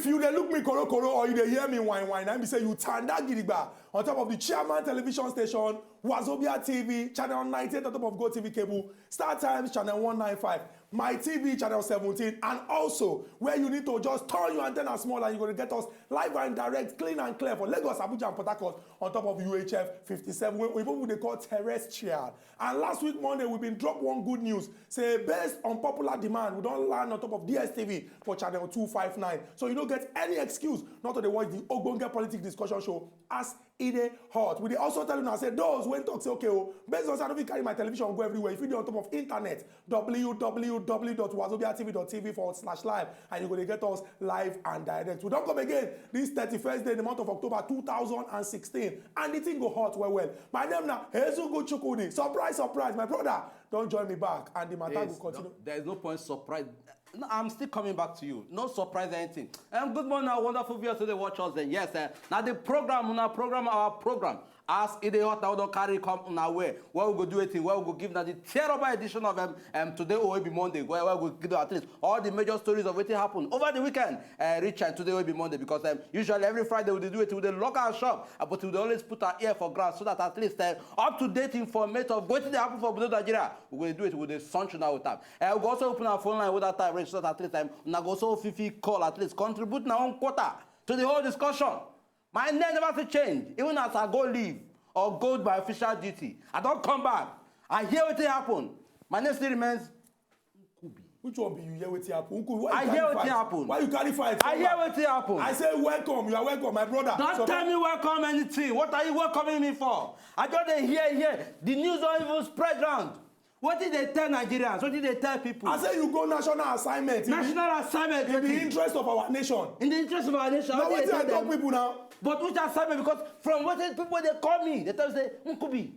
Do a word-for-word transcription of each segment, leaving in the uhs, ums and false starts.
If you dey look me korokoro or you dey hear me whine whine, na be say you tanda gidigba on top of the chairman television station, Wazobia T V, channel ninety-eight on top of GoTV cable, Star Times channel one ninety-five, My T V channel seventeen, and also where you need to just turn your antenna small and you go to get us live and direct, clean and clear for Lagos, Abuja, and Port Harcourt on top of U H F fifty-seven, wey people dey call terrestrial. And last week Monday, we been drop one good news. Say based on popular demand, we don land on top of D S T V for channel two five nine. So you no get any excuse not to dey watch the ogbonge politics discussion show as e dey hot. We dey also tell una say those wey talk say, "Okay o, based on say I no fit carry my television go everywhere," if you dey on top of internet, w w w dot wazobia t v dot t v forward slash live, and you go dey get us live and direct. We don come again this thirty-first day in the month of October two thousand and sixteen, and the thing go hot well well. My name na Ezugu Chukwudi. Surprise, surprise, my brother don join me back, and the matter go continue. There is no point surprise. No, I'm still coming back to you. No surprise anything. Um, good morning, our wonderful viewers who dey watch us. And yes, uh, now the program, now program, our program. As e dey hot now, don carry come una way. Where we go do a thing, where we go give na the tear up edition of um, um, today wey be Monday, where, where we go give at least all the major stories of wetin happen over the weekend. Uh, reach and today wey be Monday because um, usually every Friday we dey do it, we dey lock our shop, uh, but we dey always put our ear for ground so that at least uh, up to date informate of wetin dey happen for obodo Nigeria. We go dey do it, we dey sunch una with am. Uh, we go also open our phone line with that time range so that at least um, una go also fit fit call at least contribute na one quarter to the whole discussion. My name never fit change, even as I go leave or go my official duty. I don come back. I hear wetin happen. My name still remains Nkubi. Which one be you hear wetin happen? Nkubi, why I you hear carry wetin fight? Happen. Why you carry fight? I hear wetin happen. I say welcome, you are welcome, my brother. Don't so tell me welcome anything. What are you welcoming me for? I just dey hear here. The news don even spread round. Wetin dey tell Nigerians? Wetin dey tell people? I say you go national assignment. National assignment. In the interest of our nation. In the interest of our nation. Na wetin I talk people now. But which assignment? Because from wetin people dey call me, they tell me say Nkubi,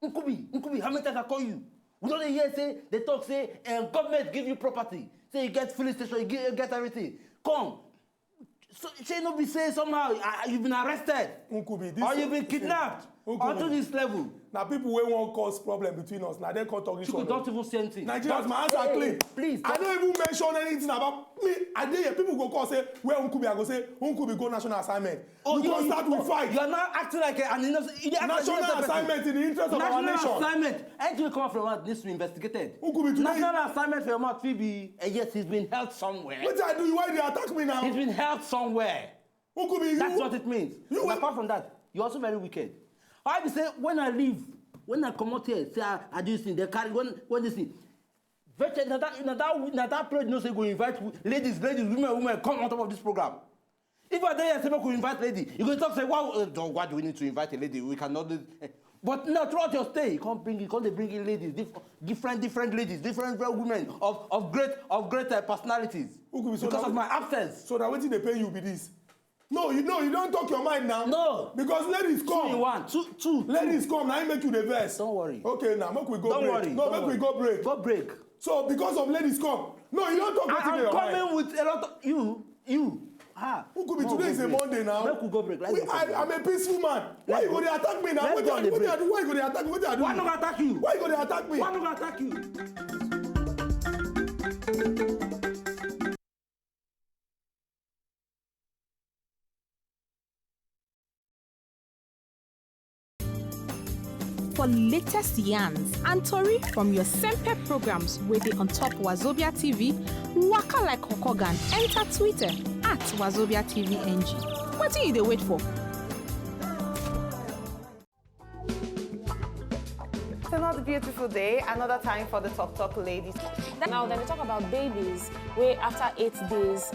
Nkubi, Nkubi. How many times I call you? We don dey hear say they talk say um, government give you property, say you get filling station, you get, you get everything. Come, so shey no be say somehow uh, you been arrested Nkubi, this or you been kidnapped Nkubi. Unto this level. Na people wey wan cause problem between us, na dem come talk this one. Chuku don't even say anything. Nigerians, my hands are clean. Please. I don't even mention anything about me. I dey here. People go call say where Nkubi, I go say Nkubi go national assignment. Oh, you go start with fight. You are not acting like an innocent. You dey act like innocent person. National assignment in the interest of our nation. National assignment. Anything wey come out from out needs to be investigated. Who could be today? National assignment for your mouth fit be uh, yes, he's been held somewhere. Wetin I do you? Why you dey attack me now? He's been held somewhere. Who could be you? That's what it means. You and apart from that, you're also very wicked. How I be say when I leave, when I comot here, say I, I do this thing, they carry when when this thing. Virtually, na that na that na that period you know say go invite ladies, ladies, women, women come on top of this program. If I dey here say make we invite lady, you go talk say why uh, why do we need to invite a lady? We cannot do. Eh. But now throughout your stay, you come bring you come dey bring in ladies, dif different different ladies, different different women of of great of great uh, personalities. Who could be so because of my absence. So that wetin dey pain you be this. No, you no, you don't talk your mind now. No. Because ladies come. Two in one, two, two. Ladies come, now make you the verse. Don't worry. Okay, now make we go don't break. Worry, no, don't make worry. We go break. Go break. So because of ladies come. No, you don't talk. I, I'm coming with a lot of you. You. Ah, who could be today is a Monday now. Make we go break. Let's we, go I, I'm a peaceful man. Why you go to attack me now? What do I do? Why you go to attack me? What do I do? Why not attack you? Why you go to attack me? Why not attack you? For latest yarns and tori from your Sempe programs wey dey on top Wazobia T V, waka like Okogan enter Twitter at Wazobia T V N G. Wetin you dey wait for? It's another beautiful day, another time for the Talk Talk Ladies. Now, then we talk about babies where after eight days,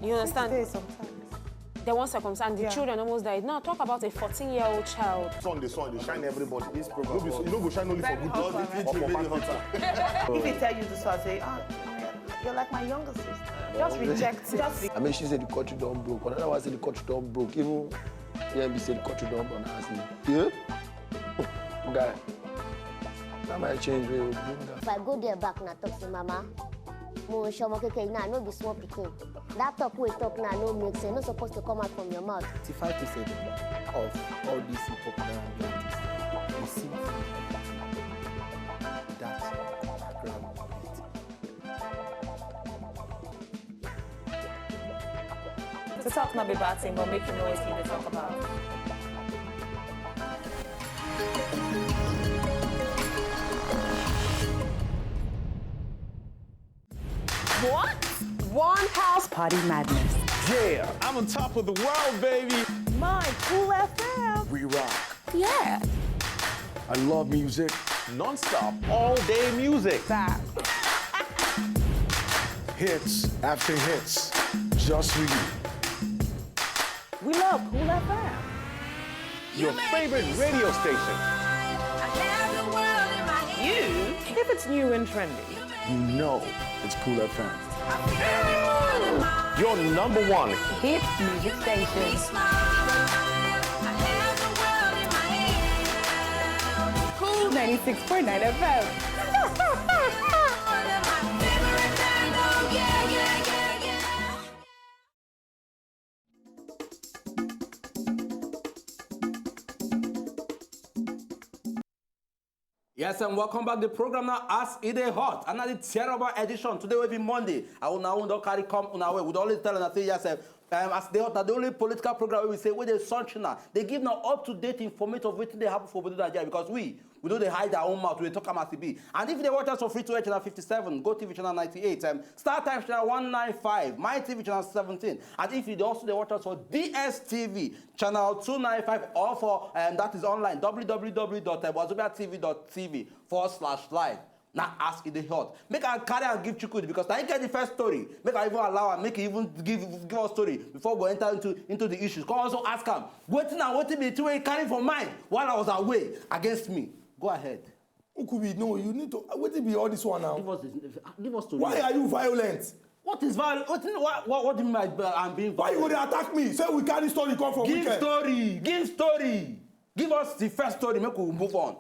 you understand? Six days sometimes. They won't circumcise. The yeah. Children almost died. Now talk about a fourteen-year-old child. Sun, the sun, they shine everybody. This program, you know, go shine only for good people. If he tell you this, I say, ah, you're like my younger sister. Just reject it. Just re- I mean, she said the country don't broke. Another one said the country don't broke. Even yeah, be said the country don't broke. I say, yeah, guy. That might change. We will bring that. If I go there back, na talk say, Mama, mo n ṣọmọ kékeré náà, no be small pikin. That talk wey talk now no make sense, no suppose to come out from your mouth. Sixty-five percent of all these hip hop artists, they sing from that background beat. Talk no be bad thing, but make you know what you dey talk about. What? One house party madness. Yeah, I'm on top of the world, baby. My Cool F M. We rock. Yeah. I love music. Non-stop, all day music. That. Hits after hits. Just for you. We love Cool F M. Your favorite radio station. You? If it's new and trendy. You know it's Cool F M. Your number one hit music station. Cool ninety-six point nine F M. Yes, and welcome back to the program now as it is hot. Another terrible edition. Today will be Monday. I will now don't carry come on our way. We always tell them, I say, yes, sir. Um, as they hot, the only political program we say, where they sunshine now. They give now up to date information of what they happen for Nigeria because we we know they hide our own mouth. We talk about C B. And if they watch us for free to air channel fifty-seven, Go T V channel ninety-eight, um, Star Times channel one ninety-five, My T V channel seventeen. And if you also they watch us for D S T V channel two ninety-five or for um, that is online, w w w dot wazobia t v dot t v forward slash live. Now ask it the hot. Make I carry and give Chukwudi because I get the first story. Make I even allow am. Make he even give give us story before we go enter into into the issues. Come also ask am. Wetin na wetin be the thing wey he carry for mind while I was away against me? Go ahead. Ukubi, no, you need to. Wetin be all this one now? Give us this. Give us story. Why are you violent? What is violent? What, what, what do you mean by uh, I'm being Why you go violent? Dey attack me? Say we carry story come for Give weekend. Story. Give story. Give us the first story. Make we move on.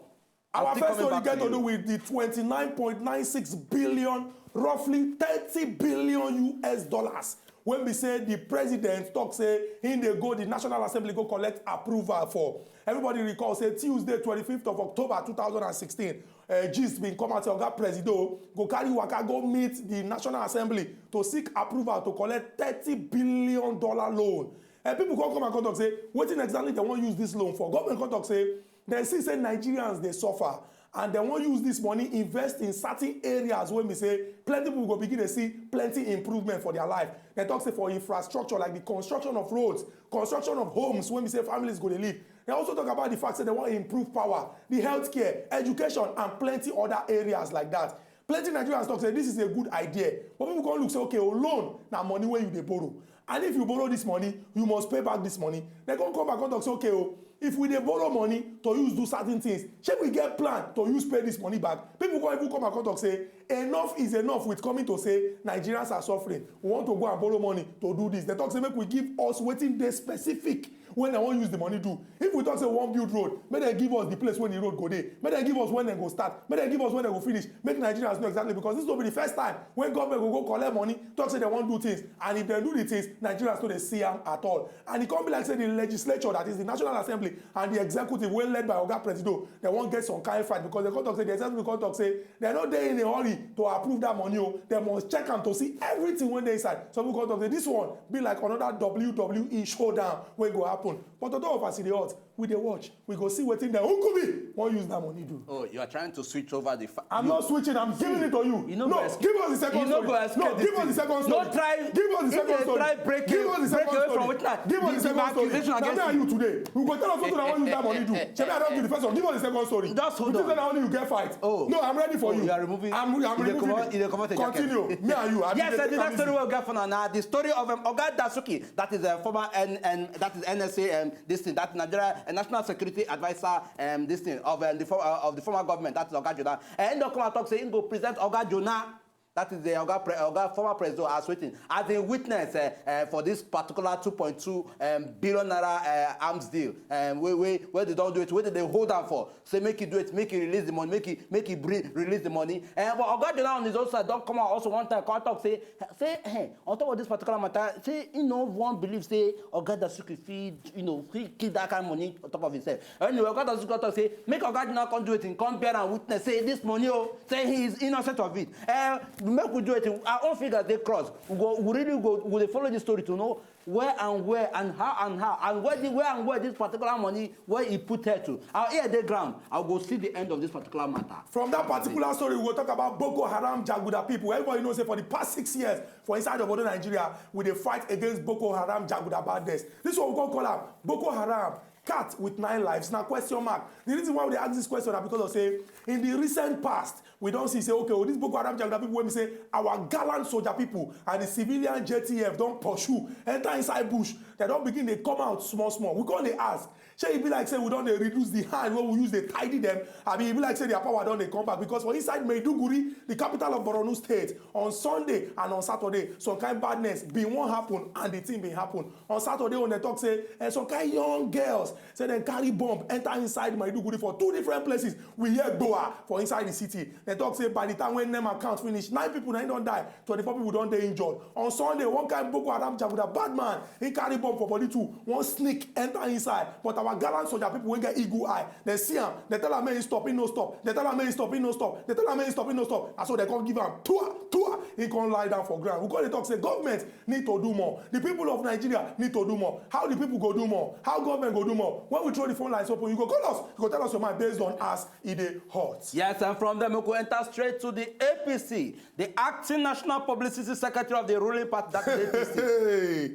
I'm Our still first coming story back get to to do you. With the twenty-nine point nine six billion, roughly thirty billion U S dollars. When we say the president talk say he dey go the National Assembly go collect approval for. Everybody recall say Tuesday twenty-fifth of October two thousand and sixteen, uh, gist bin come out say Oga Presido go carry waka go meet the National Assembly to seek approval to collect thirty billion dollar loan. Uh, people come come and come talk say wetin exactly dem wan use this loan for. Government come talk say dem see say Nigerians dey suffer and dem wan use this money invest in certain areas wey be say plenty people go begin dey see plenty improvement for their life. Dem talk say for infrastructure like the construction of roads, construction of homes wey be say families go dey live. Dem also talk about the fact say dem wan improve power, the healthcare, education and plenty other areas like that. Plenty Nigerians talk say this is a good idea, but people come look say okay o, loan na money wey you dey borrow, and if you borrow this money, you must pay back this money. Dem come come back come talk say okay o, if we dey borrow money to use do certain things, shey we get plan to use pay this money back? People come even come back come talk say enough is enough with coming to say Nigerians are suffering, we want to go and borrow money to do this. Dem talk say make we give us wetin dey specific when dem wan use the money do. If we talk say we wan build road, make dem give us the place wey the road go dey, make dem give us when dem go start, make dem give us when dem go finish, make Nigerians know exactly, because this no be the first time when government go go collect money, talk say dem wan do things, and if dem do the things, Nigerians no dey see am at all. And e come be like say the legislature, that is the National Assembly and the executive wey led by Oga Presido, dem wan get some kind fight because dem come talk say the executive come talk say dem no dey in a hurry to approve that money o, dem must check am to see everything wey dey inside. Some people come talk say this one be like another W W E showdown wey go happen. But on top of as e dey hot, we dey watch, we go see wetin dem Nkubi wan use that money do. Oh, you are trying to switch over the. Fa- I'm you, not switching. I'm giving it to you. You no No, go escape. Give us the second You no story. Go escape No, this. Give us the second No story. Try. Give us the If second they story. Try break Give you, us the break second you away story. from wetin I. Give us the This second accusation story. Now me against and you. You today. We go tell us wetin I wan use that money do. Shebi I don give the first one. Give us the second story. Just hold You think on. Say na only you get fight. Oh. No, I'm ready for Oh, you. You are removing. I'm, I'm You dey removing comot. you. You dey comot. Continue. Me and you. I Yes, dey uh, take the am next story easy. We'll get for now. Now the story of um, Oga Dasuki, that is a former N, N, that is N S A, um, this thing, that Nigeria uh, National Security Advisor, um, this thing of um, the former uh, of the former government, that is Oga Jonah. And don't come and talk say he go present Oga Jonah. That is the Oga, pre, Oga former president as waiting as a witness uh, uh, for this particular two point two um, billion naira uh, arms deal. Um, where, where, where they don't do it, where they hold am for. Say make he do it, make he release the money, make he make he bring, release the money. Uh, but Oga Jonah on his own side don't come out also one time come talk say say hey, on top of this particular matter say he no one believe say Oga Dasuki fit you know fit keep that kind of money on top of himself. Anyway, Oga Dasuki talk say make Oga Jonah come do it, come bear and witness say this money oh say he is innocent of it. Uh, make we do it. Our own fingers they cross. We go we really go we dey follow this story to know where and where and how and how and where the where and where this particular money, where he put her to. Our ear dey ground, I go see the end of this particular matter. From that particular story, we go talk about Boko Haram jaguda people. Everybody knows say for the past six years, for inside of Odo Nigeria, we dey fight against Boko Haram jaguda badness. This one we go call am Boko Haram, cat with nine lives. Now question mark. The reason why we dey ask this question na because of say in the recent past, we don see say, okay, oh, this Boko Haram jaguda people wey be say our gallant soldier people and the civilian J T F don pursue enter inside bush. They don begin dey come out small small. We come dey ask, shey e be like say we don dey reduce the hand wey we use dey tidy them? Abi e be like say their power don dey come back? Because for inside Maiduguri, the capital of Borno State, on Sunday and on Saturday, some kind badness bin wan happen and the thing bin happen. On Saturday, when dem talk say, eh, some kind young girls say dem carry bomb enter inside Maiduguri for two different places. We hear gboa for inside the city. Dem talk say by the time when NEMA count finish, nine people na im don die, twenty-four people don dey injured. On Sunday, one kind Boko Haram jaguda bad man, he carry bomb for body too, wan sneak enter inside. But our gallant soldier people wey get eagle eye, dem see am, dem tell am make he stop, he no stop. Dem tell am make he stop, he no stop. Dem tell am make he stop, he no stop. And so dem come give am tua, tua. He come lie down for ground. We come dey talk say government need to do more. The people of Nigeria need to do more. How the people go do more? How government go do more? When we throw the phone lines open, you go call us. You go tell us your mind based on as e dey hot. Yes, and from there, we go enter straight to the A P C, the acting national publicity secretary of the ruling party, that is A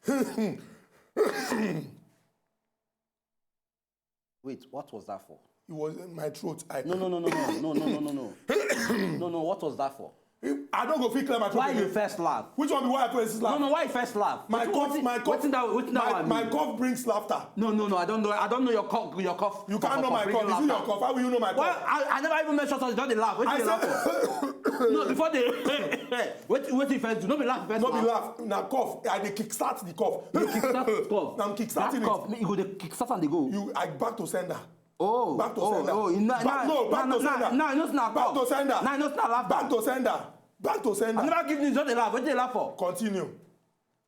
P C. Hey. Wait, what was that for? It was in my throat. I No, no, no, no, no, no, no, no, no, no. No, no, what was that for? I don't go fit clear my throat. Why you Again. First laugh? Which one be why I first laugh? No, no, why you first laugh? My Wetin- cough, wetin- my cough, wetin that, wetin that my, one my mean? Cough brings laughter. No, no, no, I don't know. I don't know your cough. Your cough. You can't know my cough. Is it your cough? How will you know my Well, cough? I, I never even mentioned something. Don't dey laugh. Wetin I dey laugh for? said, No, before they wait, wait, you first do. No be laugh, first no be laugh. Laugh. Now cough. I dey kickstart the cough. You kickstart cough. I'm kickstarting That it. Cough, you go dey kickstart and dey go. You, I back to sender. Oh, Back to oh, sender. Oh, you know, Back, no, back no, to no, sender. No, no, it's not Back cough. To sender. No, it's not laughter. Back to sender. Back to sender. I never give news. Don't dey laugh. What dey laugh for? Continue.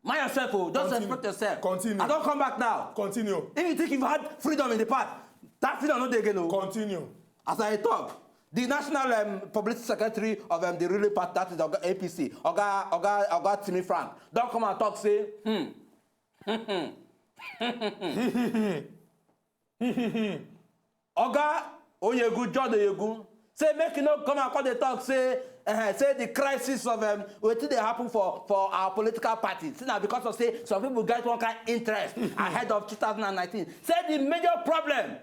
Mind yourself, oh. Just Continue. Respect yourself. Continue. I don't come back now. Continue. If you think you've had freedom in the past, that freedom no dey again, oh. Continue. As I talk, the national um, publicity secretary of um, the ruling party, that is Oga A P C, Oga Oga Oga Timi Frank, don't come and talk say, hmm. Oga Oyegun, John Oyegun, say make you no come and come dey talk say, uh, say the crisis of um, wetin dey happen for for our political party. Say na because of say some people get one kind interest ahead of two thousand and nineteen. Say the major problem,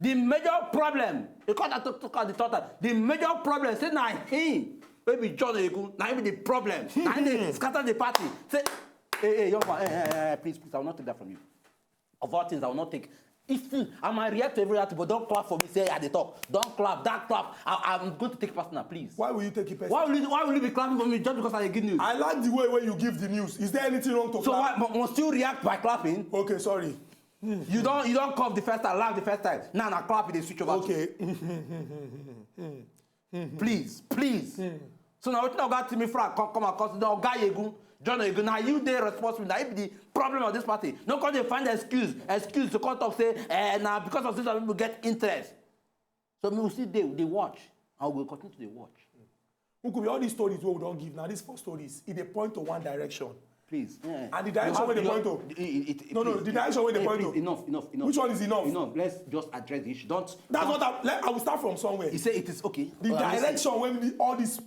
the major problem, because I talk talk at the third time, the major problem say na him wey be John Oyegun, na him be the problem, na him dey scatter the party. Say, hey, hey, young man, hey, hey, hey, please, please, I will not take that from you. Of all things, I will not take. If I might react to every react, but don't clap for me. Say I dey talk. Don't clap. That clap, I, I'm going to take it personal, please. Why will you take it personal? Why will you Why will you be clapping for me just because I give news? I like the way when you give the news. Is there anything wrong to So clap? Why mu- must you react by clapping? Okay, sorry. You don't you don't cough the first time, laugh the first time. Now na clap, you dey switch over. To. Okay. Please, please. So now wetin Oga Timi Frank come come across the Oga Oyegun, John Oyegun. Now you dey responsible. Now you be the problem of this party. No come dey find excuse, excuse to come talk say, eh, na because of this some people get interest. So we will still dey dey watch, and we will continue to dey watch. Ukubi, all these stories wey we don give now, these four stories, e dey point to one direction. Please. Yeah. And the direction wey dey point to. No, no, the direction wey dey point to. Enough, enough, enough. Which one is enough? Enough. Let's just address the issue. Don't. That's what I, let, I will start from somewhere. He say it is okay. The Uh, direction when the, all this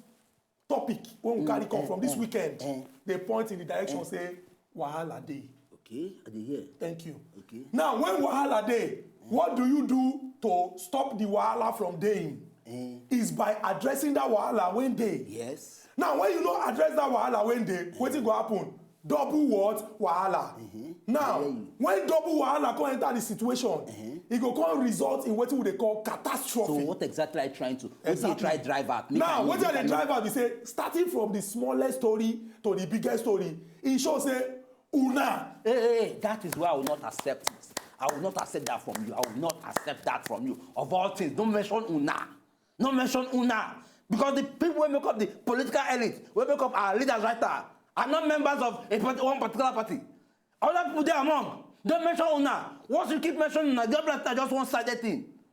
topic when we carry come eh, from this eh, weekend, eh. They point in the direction say wahala dey. Okay, I dey hear. Thank you. Okay. Now, when wahala dey, what do you do to stop the wahala from deying? Eh. Is by addressing that wahala when dey. Yes. Now, when you no address that wahala when dey, wetin go happen? Double what? Wahala. Now, I hear you. When double wahala come enter the situation, e go come result in wetin we dey call catastrophe. So what exactly are you trying to? What do you Exactly. try drive at? Make Now, I know, wetin I make dey I know. Drive at be say, starting from the smallest story to the biggest story, e show say una. Hey, hey, hey, that is why I will not accept it. I will not accept that from you. I will not accept that from you. Of all things, don't mention una. Don't mention una. Because the people wey make up the political elite, wey make up our leaders right now, are not members of a parti- one particular party. Other people dey among. Don't mention una. Once you keep mentioning una, the other just one sided thing.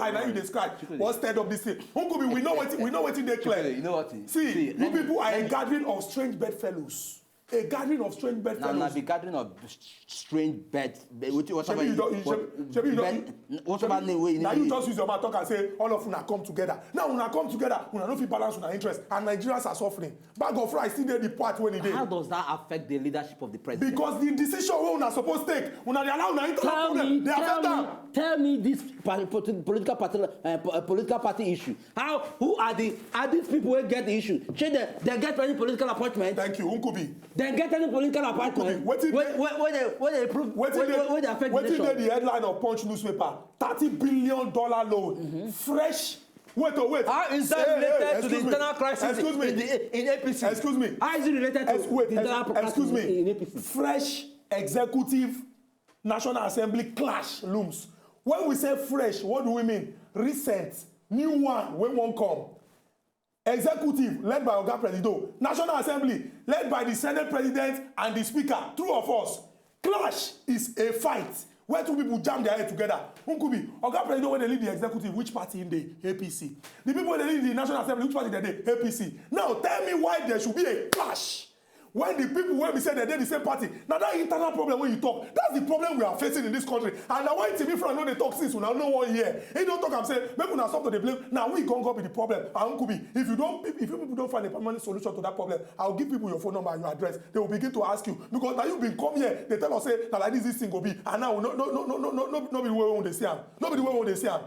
lie, now you describe. What stirred up this thing? Uncle B, we know what we know what they clear. You know what? See, you people are a gathering of strange bedfellows. A gathering of strange bedfellows. Now, now the gathering of strange bed. Whatever name. Now you just use your mouth talk and say all of una come together. Now una come together. Una no fit balance una interest, and Nigerians are suffering. Bag of rice still dey the part when e dey. How does that affect the leadership of the president? Because the decision wey una suppose take, una dey allow una internal problem dey affect am. Tell me this political party, uh, political party issue. How, who are the, are these people wey get the issue? Shey they, they get any political appointment? Thank you, Uncle B. They get any political appointment? Uncle B, wetin wey, wey, wey they, wey they prove, wetin wey, dey, wey, wey they affect the nation? Wetin dey the headline of Punch newspaper? Thirty billion dollar loan, fresh Wait, oh, wait. How is that Hey, hey, related to the excuse me. Internal crisis Excuse me. in, the, in A P C? Excuse me. How is it related to Ex- wait, the ex- internal crisis excuse me. in, in A P C? Fresh executive National Assembly clash looms. When we say fresh, what do we mean? Recent, new one, wey wan come. Executive led by Oga Presido, National Assembly led by the Senate President and the Speaker, true or false? Clash is a fight where two people jam their head together. Nkubi, Oga Presido wey dey lead the executive, which party im dey? A P C. The people wey dey lead the National Assembly, which party dem dey? A P C. Now tell me why there should be a clash when the people wey be say dem dey the same party. Na that internal problem wey you talk, that's the problem we are facing in this country. And na why Timi Frank no dey talk since una no wan hear. He don talk am say make una stop to dey blame. Na we gon go be the problem. And Nkubi, if you don, if you people don find a permanent solution to that problem, I will give people your phone number and your address. They will begin to ask you because na you bin come here dey tell us say na like this this thing go be. And now no no no no no no no no be the way we dey see am. No be the way we dey see am.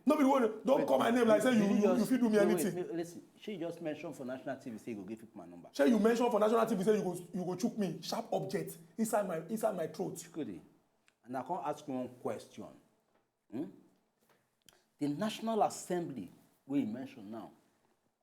No be the way we dey, don call my name like say you you you fit do me Wait, anything. Wait, listen, she just mentioned for national T V say you go give people my number. Shey you mention for national T V say you go you go chook me sharp object inside my inside my throat. Chukudi, and I come ask you one question. Hmm? The National Assembly wey you mention now,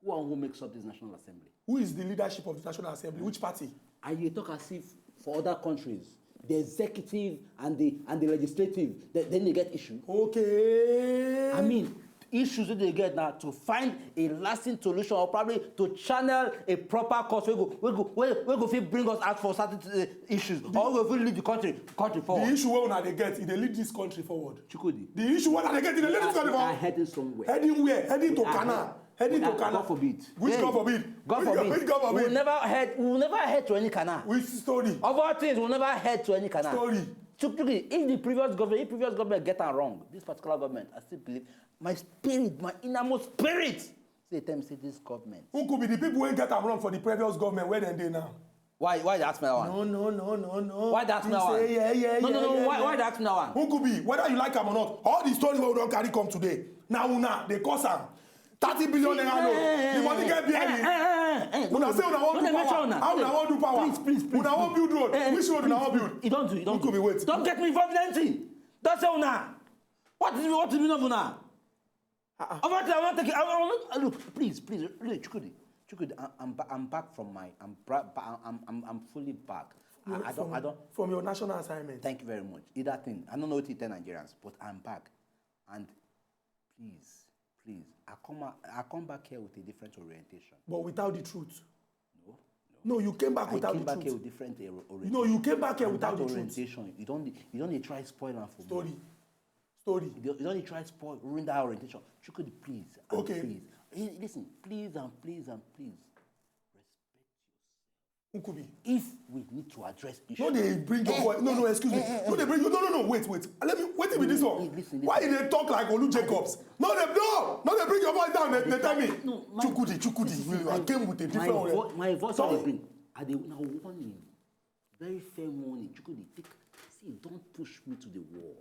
who and who makes up this National Assembly? Who is the leadership of the National Assembly? Which party? And you talk as if for other countries, the executive and the and the legislative, they, then they get issue. Okay. I mean, issues that they get now to find a lasting solution or probably to channel a proper course wey go wey go wey, wey go fit bring us out for certain uh, issues or wey go fit lead the country country The forward. issue wey una dey get, e dey lead this country forward. Chukudi, The issue wey una dey get, e dey lead this country we are forward. Heading somewhere. Heading where? Heading to Ah, Canaan. Heading to Ah, Canaan. God forbid. Which Hey, God forbid? God Which forbid. Which God We forbid? will never head. We will never head to any Canaan. Which story? Of all things, we will never head to any Canaan. Story. Chukudi, if the previous government, if previous government get am wrong, this particular government, I still believe my spirit, my innermost spirit, say tell me say this government. Who could be the people wey get am wrong for the previous government where dem dey now? Why why you ask me that one? No, no, no, no, no. Why that You now? Say, yeah, yeah, No, yeah, no, no. yeah, Why yeah. Why that now? One? Who could be? Whether you like am or not, all the story wey we don carry come today, na una dey cause am. Thirty billion naira note. The money get bearing. Una say una wan do power. How una wan do power? Please, please, please. Una wan build road. Which road una wan build? You don't do. You don't Who could be wait? Don't get me involved in anything. Don't say una. What is what is mean of una? Over there, I want to take it. I want, I want, look, please, please, really, Chukudi, Chukudi, I- I'm, ba- I'm back from my, I'm, bra- ba- I'm, I'm, I'm fully back. I, I don't, I don't. From your national assignment. Thank you very much. Either thing, I don't know what to tell Nigerians, but I'm back, and please, please, I come, out, I come back here with a different orientation. But without the truth. No, No, you came back I without came the back here truth. With different or- No, orientation. You came back here And without that the truth. Orientation, you don't, you don't dey try spoil am for me. Story. Story. You don't dey try spoil, ruin that orientation. Chukudi, please, and Okay. Please. Hey, listen, please and please and please. Nkubi. If we need to address issues, No, they bring your voice. No, no, excuse me. No, they bring you. No, no, no. Wait, wait. Let me. Wait till this one. Listen, listen. Why they talk like Olu Jacobs? No, they no. No, they bring your voice down. They, they tell me. No, my- Chukudi, Chukudi. Listen, I my- came with a my different vo- one. My voice Sorry. I dey bring. I dey now warning. Very fair warning. Chukudi, take, see, don't push me to the wall.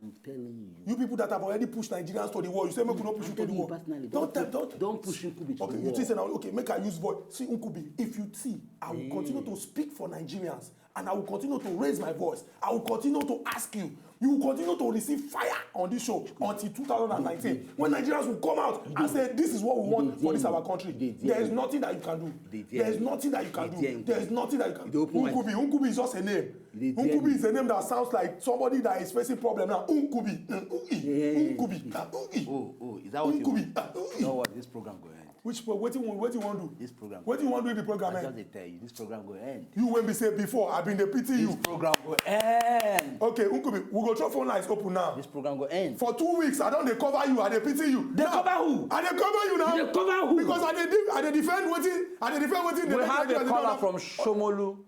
I'm telling you. You people that have already pushed Nigerians to the wall, you say make we no push I'm you to the telling you wall. Personally, Don't tell, don't, don't. Don't push Nkubi to Okay, the you wall. think say now, okay, make I use voice. See, Nkubi, if you see, I will continue to speak for Nigerians and I will continue to raise my voice. I will continue to ask you. You will continue to receive fire on this show until two thousand nineteen, when Nigerians will come out and say, "This is what we want for this our country." There is nothing that you can do. There is nothing that you can do. There is nothing that you can do. Nkubi, Nkubi is just a name. Nkubi is a name that sounds like somebody that is facing problem now. Nkubi, Nkubi, Nkubi, Nkubi. Oh, oh, is that what you Nkubi, want? Nkubi. You know what? This program go end. Which pro- wetin you wetin you wan do? This program. Wetin you wan do in the program? I Eh? Just dey tell you, this program go end. You wey be say before I been dey pity you. This program go end. Okay, Nkubi, we go throw phone lines open now. This program go end. For two weeks, I don dey cover you, I dey pity you. Dey Now, cover who? I dey cover you now. You dey cover who? Because I dey de- I dey defend wetin I dey defend wetin We have a caller from Shomolu.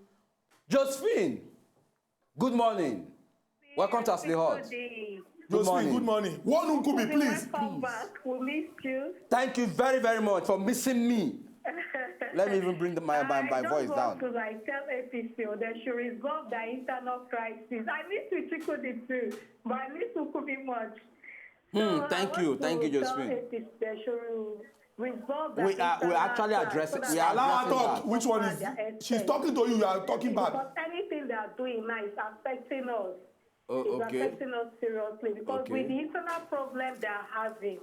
Josephine, good morning. Welcome to Asli Hot. Good Josephine, morning. Good morning. One Nkubi, please. Welcome back. We missed you. Thank you very, very much for missing me. Let me even bring the, my, my, my I just voice want down. To like tell A P C, oh, they should resolve their internal crisis. I miss you, Chukudi, too, but I miss Nkubi much. Hmm, So I thank want you, to thank you, tell Josephine. A P C they should resolve their We are, we internal actually crisis addressing, so we that are Allow her addressing talk. that. Which one is? Their She's extent. talking to you. You are talking back. Because anything they are doing now is affecting us. Oh, It's okay. Affecting us seriously because Okay. With the internal problem they are having,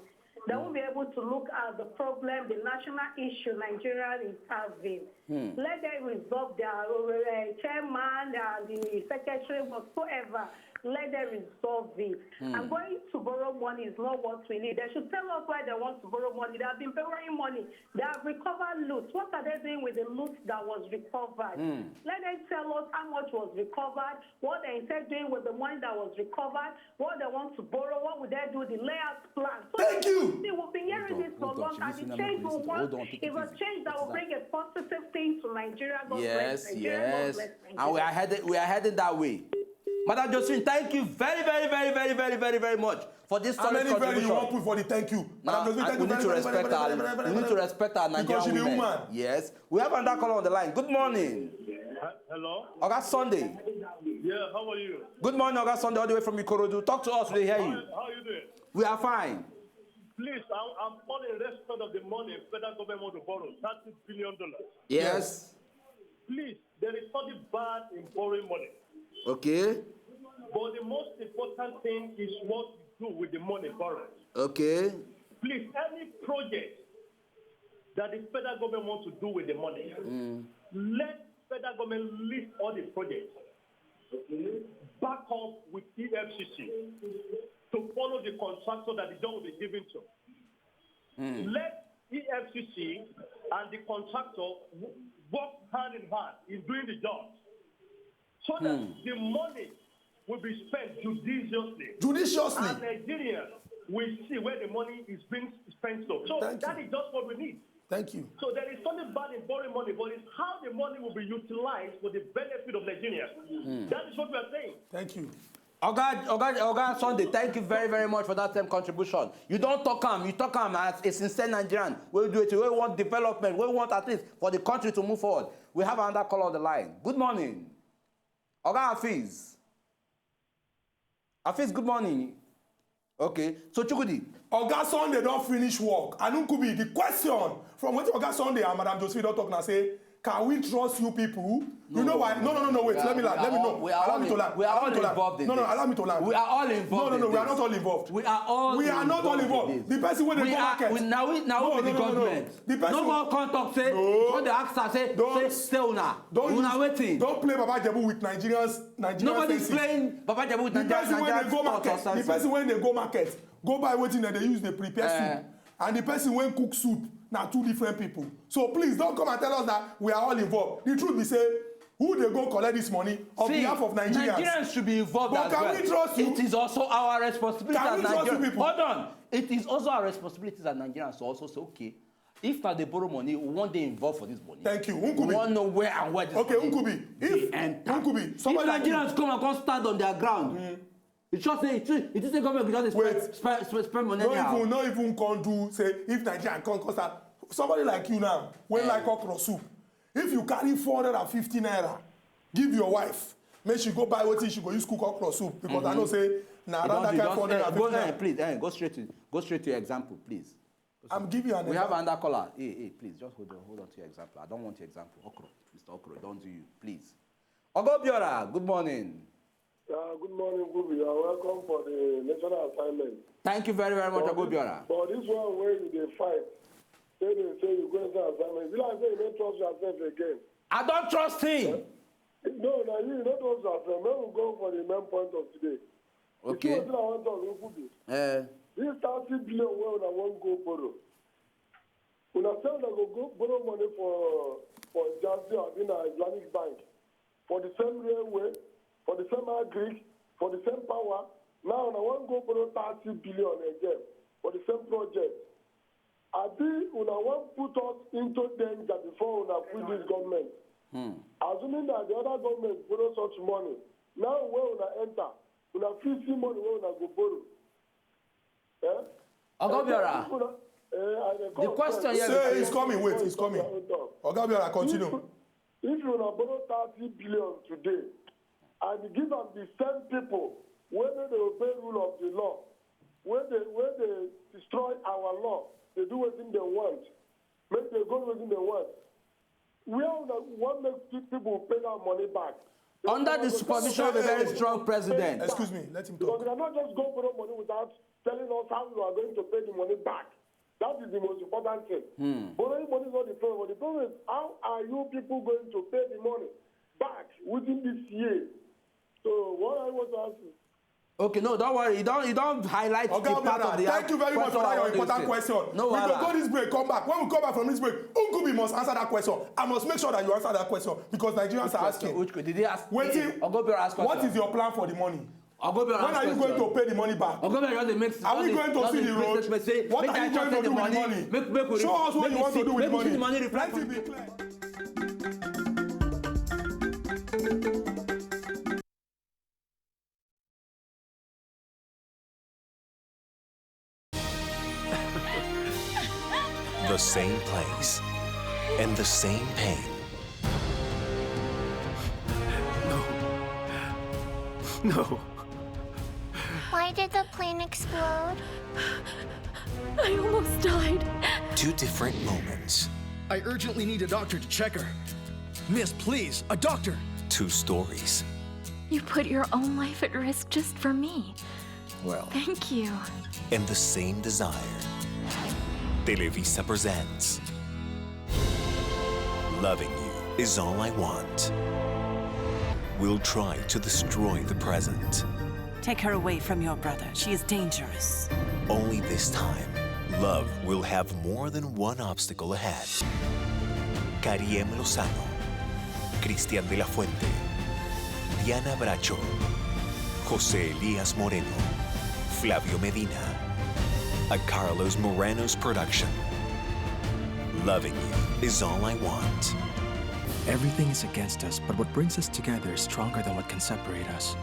They won't be able to look at the problem, the national issue Nigeria is having. Let them resolve their uh, chairman and the secretary, whatsoever. Let them resolve it. And going to borrow money is not what we need. They should tell us why they want to borrow money. They have been borrowing money. They have recovered loot. What are they doing with the loot that was recovered? Let them tell us how much was recovered, what they intend doing with the money that was recovered, what they want to borrow, what would they do, the layout plan. So Thank you. We've been hearing this for long, and the change we want is a change that will bring a positive thing to Nigeria. God bless Yes, Nigeria. God yes. Bless And we are headed we are heading that way. Madam Josephine, thank you very, very, very, very, very, very, very much for this How solid many very you contribution. Wan put for the thank you? Now, Madam Josephine, I- thank we you need to very, respect very, our very, very, very, we need to very, respect our Nigerian because she be women. Woman. Yes, we have another caller on the line. Good morning, Hello? Oga Sunday. Yeah, how are you? Good morning, Oga Sunday, all the way from Ikorodu. Talk to us, we hear you. How are you doing? We are fine. Please, I'm, I'm calling in respect of the money federal government want to borrow, thirty billion dollars. Yes. Please, there is something bad in borrowing money. Okay. But the most important thing is what you do with the money borrowed. Okay. Please, any project that the federal government wants to do with the money, let federal government list all the projects. Back up with E F C C to follow the contractor that the job will be given to. Let E F C C and the contractor w- work hand in hand in doing the job so that the money will be spent judiciously. Judiciously. And Nigerians will see where the money is being spent to. So Thank that you. Is just what we need. Thank you. So there is something bad in borrowing money, but it's how the money will be utilized for the benefit of Nigerians. That is what we are saying. Thank you. Oga, Oga, Oga Sunday, thank you very, very much for that same contribution. You don't talk am, you talk am as a sincere Nigerian. We do it, we want development, we want at least for the country to move forward. We have another caller on the line. Good morning. Oga Hafiz. Hafiz, good morning. Okay, so Chukwudi. Oga Sunday don finish work. Anukubi, the question from wetin Oga Sunday and Madam Josephine don talk na say, can we trust you people? You know why? No, no, no, no. Wait, let me land. Let me know. Allow me to land. Allow me to land. No, no, allow me to land. We are all involved. No, no, no. We are not all involved. We are all. We are not all involved. The person wey dey go market. Now we now we be the government. The person no go come talk say. No. Come dey ask am say Don't- say say una. Don't Una use- wetin? Don't play Baba Jebu with Nigerians. Nigerian Nobody is senses. Playing Baba Jebu with The Nigerian person wey Nigerian dey go sports market, or the something. Person wey dey go market, go buy wetin dem dey use dey prepare Eh. soup, and the person wey cook soup na two different people. So please don't come and tell us that we are all involved. The truth be say, who dey go collect this money on See, behalf of Nigerians? Nigerians should be involved But as can well. we trust you? It is also our responsibility Can as we trust you Nigerians. People? Hold on. It is also our responsibility as Nigerians to also say, okay, if na dey borrow money, we wan dey involved for this money. Thank you. We Nkubi. Wan know where and where this Okay, money Nkubi. dey If enter. Nkubi, If somebody like you, Nigerians come and come stand on their ground, you sure say it is say government go just Wait. Spend, spend, spend, spend money no anyhow? Even no even come do say if Nigeria come come start, somebody like you now wey like okra soup, if you carry four hundred and fifty naira give your wife, make she go buy wetin she go use cook okra soup, because I know say na You around don that do- kind just- four hundred eh, and go, fifty eh, naira. Please, eh, go straight to go straight to your example, please. I'm giving you an We have example. Another caller. Hey, hey, please just hold on, hold on to your example. I don't want your example. Okro, Mister Okro, don't do you, please. Oga Obiora, good morning. Uh, good morning, Nkubi. You are welcome for the national assignment. Thank you very, very much, But Oga this- Obiora. But this one wey you dey fight, say dey say you go inside assignment. Be like say you no trust yourself again. I don't trust him. No, na you no trust yourself. Make we go for the main point of today. You see Okay. Wetin I wan talk, Nkubi. Uh, This thirty billion wey una wan go borrow, una say una go go borrow money for for Jazio abi na Islamic Bank for the same railway, for the same agric, for the same power. Now una wan go borrow thirty billion again for the same project. Abi una wan put us into danger before una quit this government? Assuming that the other government borrow such money, now wey una enter, una fit see money wey una go borrow. Eh? Oga Obiora. Una- eh, I dey The come question first. here Say it's coming. Wait, it's coming. Hold on. Oga Obiora, continue. If una borrow thirty billion today and give am the same people wey no dey obey rule of the law, wey dey wey dey destroy our law, dey do wetin dem want, make dem go do wetin dem want, where una wan make pe- people pay that money back? Under the supervision of a very strong president. Excuse me, let him Because talk. you cannot just go borrow money without telling us how you are going to pay the money back. That is the most important thing. Borrowing money is not the problem. The problem is, how are you people going to pay the money back within this year? So what I want to ask you, Okay, no, don't worry. You don't you don't highlight Oga the part Obiora, of the thank you very much for that your I want to important say. Question. No, We go wahala. Go this break, come back. When we come back from this break, Nkubi must answer that question. I must make sure that you answer that question because Nigerians are asking. Which, did they ask? Wetin, Oga Obiora asked what question. Is your plan for the money? Oga Obiora When asked are you going question. To pay the money back? Oga Obiora just dey make. Are we going to see the road? What are you going to do with the money? Show us what you want to do with the money. Let it be clear. The same place and the same pain. No. No. Why did the plane explode? I almost died. Two different moments. I urgently need a doctor to check her. Miss, please, a doctor. Two stories. You put your own life at risk just for me. Well. Thank you. And the same desire. Televisa presents Loving You Is All I Want. We'll try to destroy the present. Take her away from your brother. She is dangerous. Only this time, love will have more than one obstacle ahead. Karim Lozano, Cristian de la Fuente, Diana Bracho, José Elías Moreno, Flavio Medina, a Carlos Moreno's production. Loving You Is All I Want. Everything is against us, but what brings us together is stronger than what can separate us.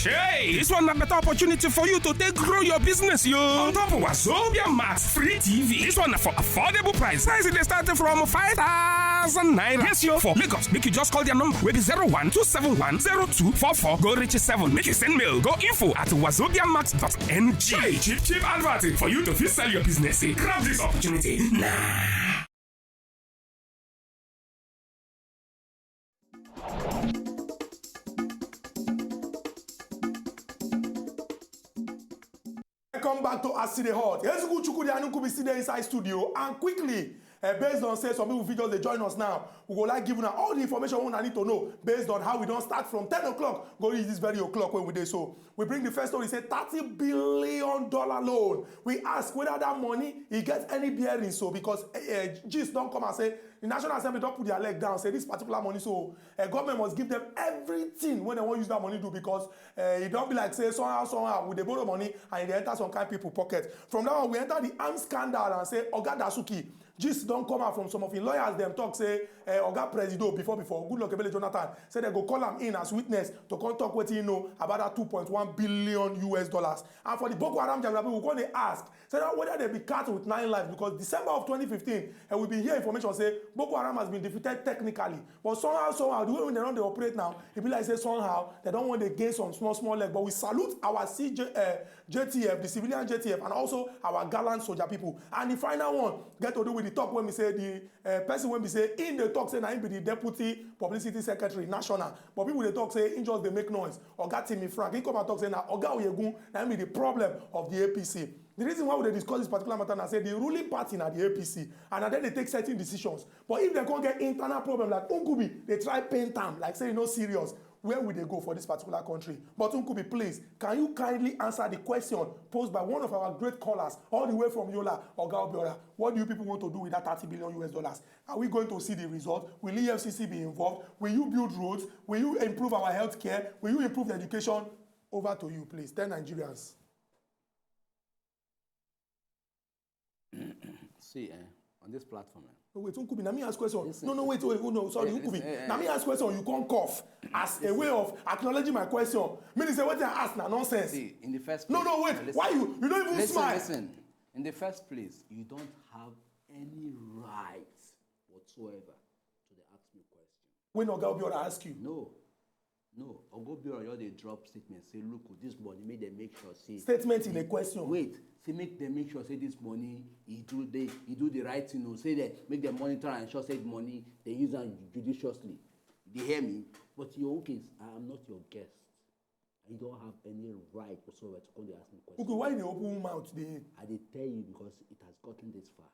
Hey, this one na better opportunity for you to take grow your business, yo. On top of Wazobia Max free T V, this one na for affordable price. Price dey start from five thousand naira. Yes, yo. For Lagos, make you just call their number, wey be zero one two seven one zero two four four, go reach seven. Make you send mail, go info at wazobia max dot ng. Hey, cheap, cheap advert for you to fit sell your business. Hey, grab this opportunity now. Welcome back to As E Dey Hot. Ezugwu Chukwudi Anukubi still dey inside studio, and quickly, uh, based on say some people fit just dey join us now, we go like give una all the information wey una need to know based on how we don start from ten o'clock go reach this very o'clock wey we dey so. We bring the first story, say thirty billion dollar loan. We ask whether that money e get any bearing so, because uh, gist don come and say the National Assembly don put their leg down, say this particular money so uh, government must give them everything wey dem wan use that money do, because uh, e don be like say somehow somehow we dey borrow money and e dey enter some kind people pocket. From that one we enter the arms scandal and say Oga Dasuki, gist don come out from some of im lawyers dem talk say uh, Oga Presido before before, Goodluck Ebele Jonathan, say dem go call am in as witness to come talk wetin he know about that two point one billion U S dollars. And for the Boko Haram jagunlabi, we come dey ask say that whether they be cut with nine lives, because December of twenty fifteen, and we been hear information say Boko Haram has been defeated technically, but somehow somehow the way wey dem don dey operate now, e be like say somehow dem don wan dey gain some small small leg. But we salute our C J, uh, J T F, the civilian J T F, and also our gallant soldier people. And the final one get to do with the talk wey be say the uh, person wey be say im dey talk say na im be the deputy publicity secretary national, but people dey talk say im just dey make noise. Oga Timmy Frank, he come and talk say na Oga Oyegun na im be the problem of the A P C. The reason why we dey discuss this particular matter na say the ruling party na the A P C, and na dem dey take certain decisions. But if dem come get internal problem like Nkubi dey try paint am like say e no serious, where we dey go for this particular country? But Nkubi, please, can you kindly answer the question posed by one of our great callers all the way from Yola, Oga Obiora? What do you people want to do with that thirty billion U S dollars? Are we going to see the result? Will E F C C be involved? Will you build roads? Will you improve our health care? Will you improve education? Over to you, please. Tell Nigerians. See, eh, on this platform, eh, No, wait, Nkubi, na me ask question. Listen. No, no, wait, wait, oh, no, sorry, Eh, Nkubi. eh, eh. Na me ask question, you come cough as a way of acknowledging my question. Meaning say wetin I ask na nonsense. See, in the first No, place, no, wait. listen. Why you? You don't even Listen, smile. Listen. In the first place, you don't have any right whatsoever to dey ask me question. When Oga Obiora ask you. No. No. Oga Obiora just dey drop statement say, look, this money, make dem make sure say. Statement in a question. Wait. Say make dem make sure say this money, e do the, e do the right thing. O, say dem make dem monitor and ensure say the money dem use am judiciously. You dey hear me? But in your own case, I am not your guest. You don't have any right whatsoever to come dey ask me questions. Okay, why you dey open mouth dey? I dey tell you because it has gotten this far.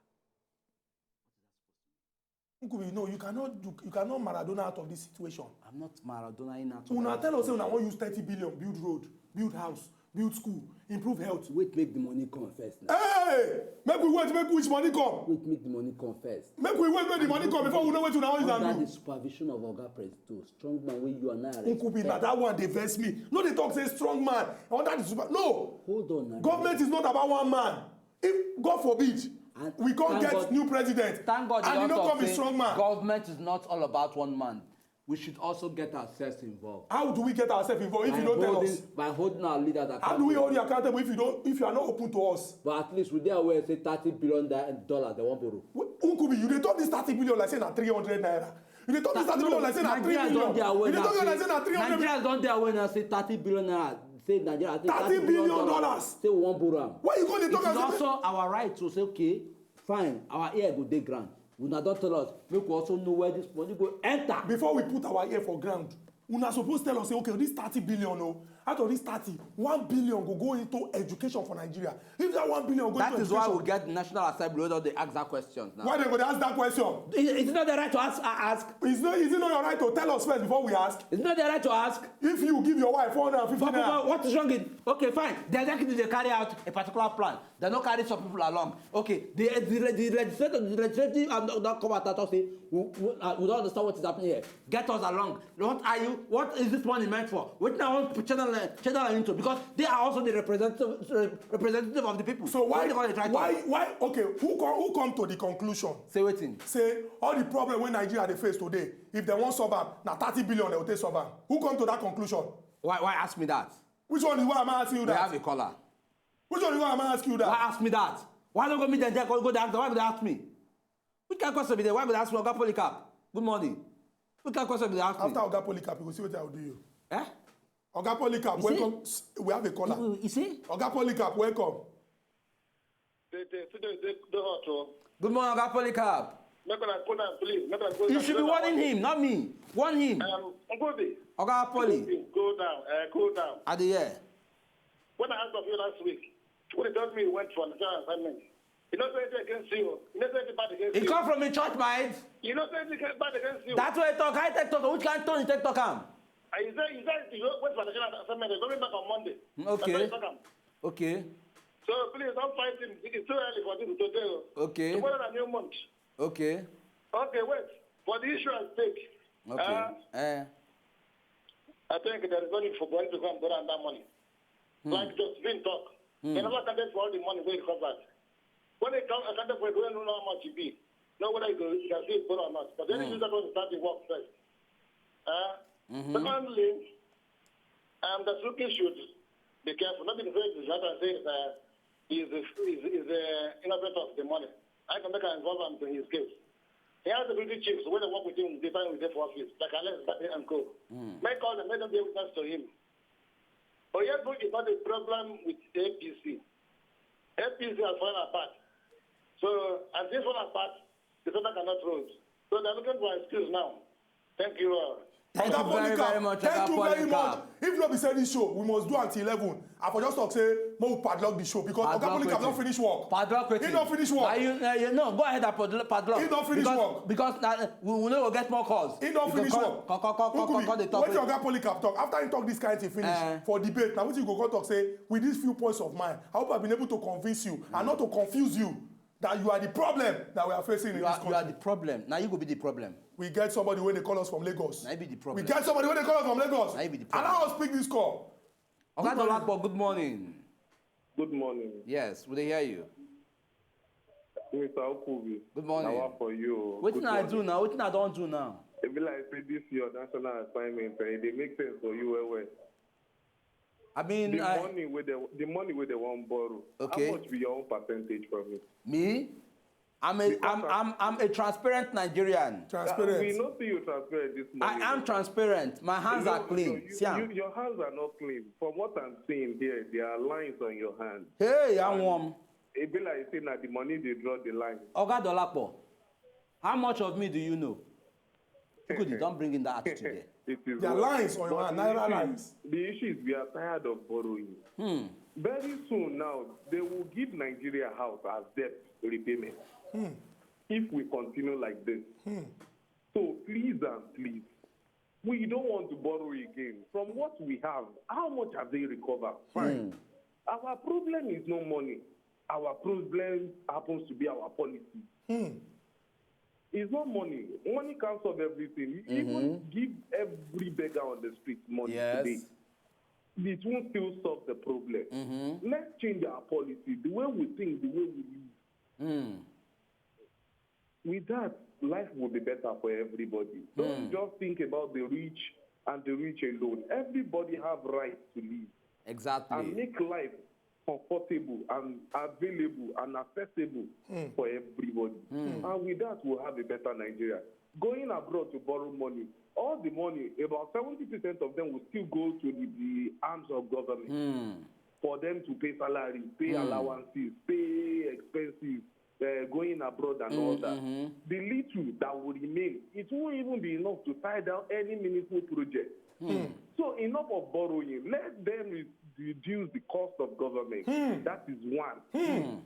Nkubi, no, you cannot do, you cannot Maradona out of this situation. I'm not Maradona in that. Una tell us say una wan use thirty billion build road, build house, build school, improve health. Wait, make the money come first now. Hey, make we wait, make which money come? Wait, make the money come first. Make we wait, make the money come before we know wetin una wan use Under am the do. Supervision of Oga Presido, strong man wey you and I respect. Nkubi, na that one dey vex me. No dey talk say strong man under the super. No, Hold on now. Government is not about one man. If God forbid, And we can't thank get God- new president, Thank God and you you no also come be say strong man. Government is not all about one man. We should also get ourselves involved. How do we get ourselves involved if you don't tell holding, us? By holding our leaders accountable. How do we hold you accountable if you don't, if you are not open to us? But at least we dey aware say thirty billion di- dollars dem wan borrow. Nkubi, you dey talk this thirty billion like say na three hundred naira. You dey talk this thirty billion like say na three Nigerians million. don dey aware You dey now talk say like say na three hundred. Nigerians don dey aware now say thirty billion naira say Nigeria take Thirty billion dollars. Say we wan borrow am. Why you go dey It talk is am say also our right to say okay, fine, our ear go dey ground. Una don tell us make we also know where this money go enter. Before we put our ear for ground, una suppose tell us say okay, this thirty billion o, out of this thirty, one billion go go into education for Nigeria. If that one billion go That into is why education, we get the National Assembly wey don dey ask that questions now. Why dem go dey ask that question? Is it not the right to ask? ask? Is no, is it not your right to tell us first before we ask? Is it not the right to ask? If you give your wife four hundred and fifty But, naira, but what is wrong in, okay, fine, the executive dey carry out a particular plan, dem no carry some people along. Okay, the the the legislative the legislative um, don come out and talk say we we, uh, we don't understand what is happening here. Get us along. What are you? What is this money meant for? Wetin I wan channel channel am into, because they are also the representative representative of the people. So why Wetin dem dey try talk? why why okay, who come who come to the conclusion Say wetin? Say all the problem wey Nigeria dey face today, if dem wan solve am, na thirty billion dem go take solve am? Who come to that conclusion? Why why ask me that? Which one is why am I asking you We have that? A caller. Which one is why am I asking you Why that? Ask me that? Why no go meet dem there go go dey ask dem? Why go dey ask me? Which kind question be there? Why go dey ask me? Oga Polycarp, good morning. Which kind question be dey ask me? After Oga Polycarp, you go see wetin I go do you. Eh? Oga Polycarp, You see? Welcome. S- We have a caller. You see? Oga Polycarp, welcome. They, they, they, they, they hot, oh. Good morning, Oga Polycarp. Make una put am, please. Make una put You am, should be make una warning him, not me. Warn him. Um, Nkubi, Oga Poly, go down, uh, go down. I dey hear. When I asked of you last week, when you told me you went for national assignment, you know say anything against you. You know say anything bad against He you. Come from a church mind. You know say anything bad against you. That's why he talk. I take talk. Which kind tone he take talk am? And you say you say you went for national assignment. You coming back on Monday. Mm, okay. That's why you talk am. Okay. So please don't fight him. It's too early for this today. Oh. Okay. Tomorrow na new month. Okay. Okay, wait. For the issue at stake. Okay. Uh, Eh. I think there is no need for Buhari to go and borrow that money. Like Josephine talk, they never accounted for all the money we recovered. When they come accounted for it, we don't know how much it be. Know whether you, go, you can see it borrow or not. But then you just want to start the work first. Uh, Secondly, um, the Suki should be careful. Not because he's right and say uh, he's, he's, he's uh, innocent of the money. I can make an involvement in his case. He has the security chiefs when they work with him, they find with them for office, like Alex Bate and Co. Make all them, make them be a witness to him. Oyebu is not a problem with A P C. A P C has fallen apart. So, as they fall apart, the center cannot hold. So they're looking for an excuse now. Thank you all. Thank Oga you very, Polycarp, very much, thank Oga you very Polycarp. much. If no be say this show, we must do until eleven. I for just talk say make we padlock the show because Oga Padlock Polycarp don wetin? finish work. Padlock wetin? He don finish work. Are you, uh, you, no, go ahead and padlock. padlock. He don finish because, work. Because uh, we, we no go get more calls. He don You go finish call, work. Call, call, call, call, call, call the Nkubi, topic. Wetin Oga Polycarp talk after he talk this kind thing finish Eh. for debate? Now wetin you go come talk say with these few points of mine, I hope I been able to convince you and not to confuse you that you are the problem that we are facing in You this are, you are the country. Problem. Now you go be the problem. We get somebody wey dey call us from Lagos. Na you be the We problem. Get somebody wey dey call us from Lagos. Na you be the And I problem. wan pick this call. Oga Dolapo, good morning. Good morning, Yes, we dey hear you. Mister Okubi. Good morning. Na wa for you. Wetin Good I morning. do now? Wetin I don do now? E be like say this your national assignment, eh, e dey make sense for you well well. I mean, The I, money wey they, the money wey they wan borrow. Okay. How much be your own percentage from it? Me? I'm a, I'm, I'm, I'm a transparent Nigerian. Transparent. We no see you transparent this I morning. am transparent. My hands No, are clean. no, you, See am. You, your hands are not clean. From what I'm seeing here, there are lines on your hand. Hey, I'm warm. E be like say na the money dey draw the line. Oga Dolapo, how much of me do you know? Good, you don't bring in that attitude there. It is Their well. Lines on your But hand, the naira issue lines. Is, the issue is we are tired of borrowing. Very soon now, they will give Nigeria house as debt repayment if we continue like this. So please and please, we don't want to borrow again. From what we have, how much have they recovered? Fine. Our problem is no money. Our problem happens to be our policy. It's not money. Money can't solve everything. You even give every beggar on the street money Yes. today. It won't still solve the problem. Let's change our policy, the way we think, the way we live. With that, life will be better for everybody. Don't just think about the rich and the rich alone. Everybody have rights to live and Exactly. Make life comfortable and available and accessible for everybody. And with that, we'll have a better Nigeria. Going abroad to borrow money, all the money, about seventy percent of them will still go to the, the arms of government for them to pay salaries, pay allowances, pay expenses, uh, going abroad and all that. The little that will remain, it won't even be enough to tie down any meaningful project. So enough of borrowing. Let them re- reduce the cost of government. That is one.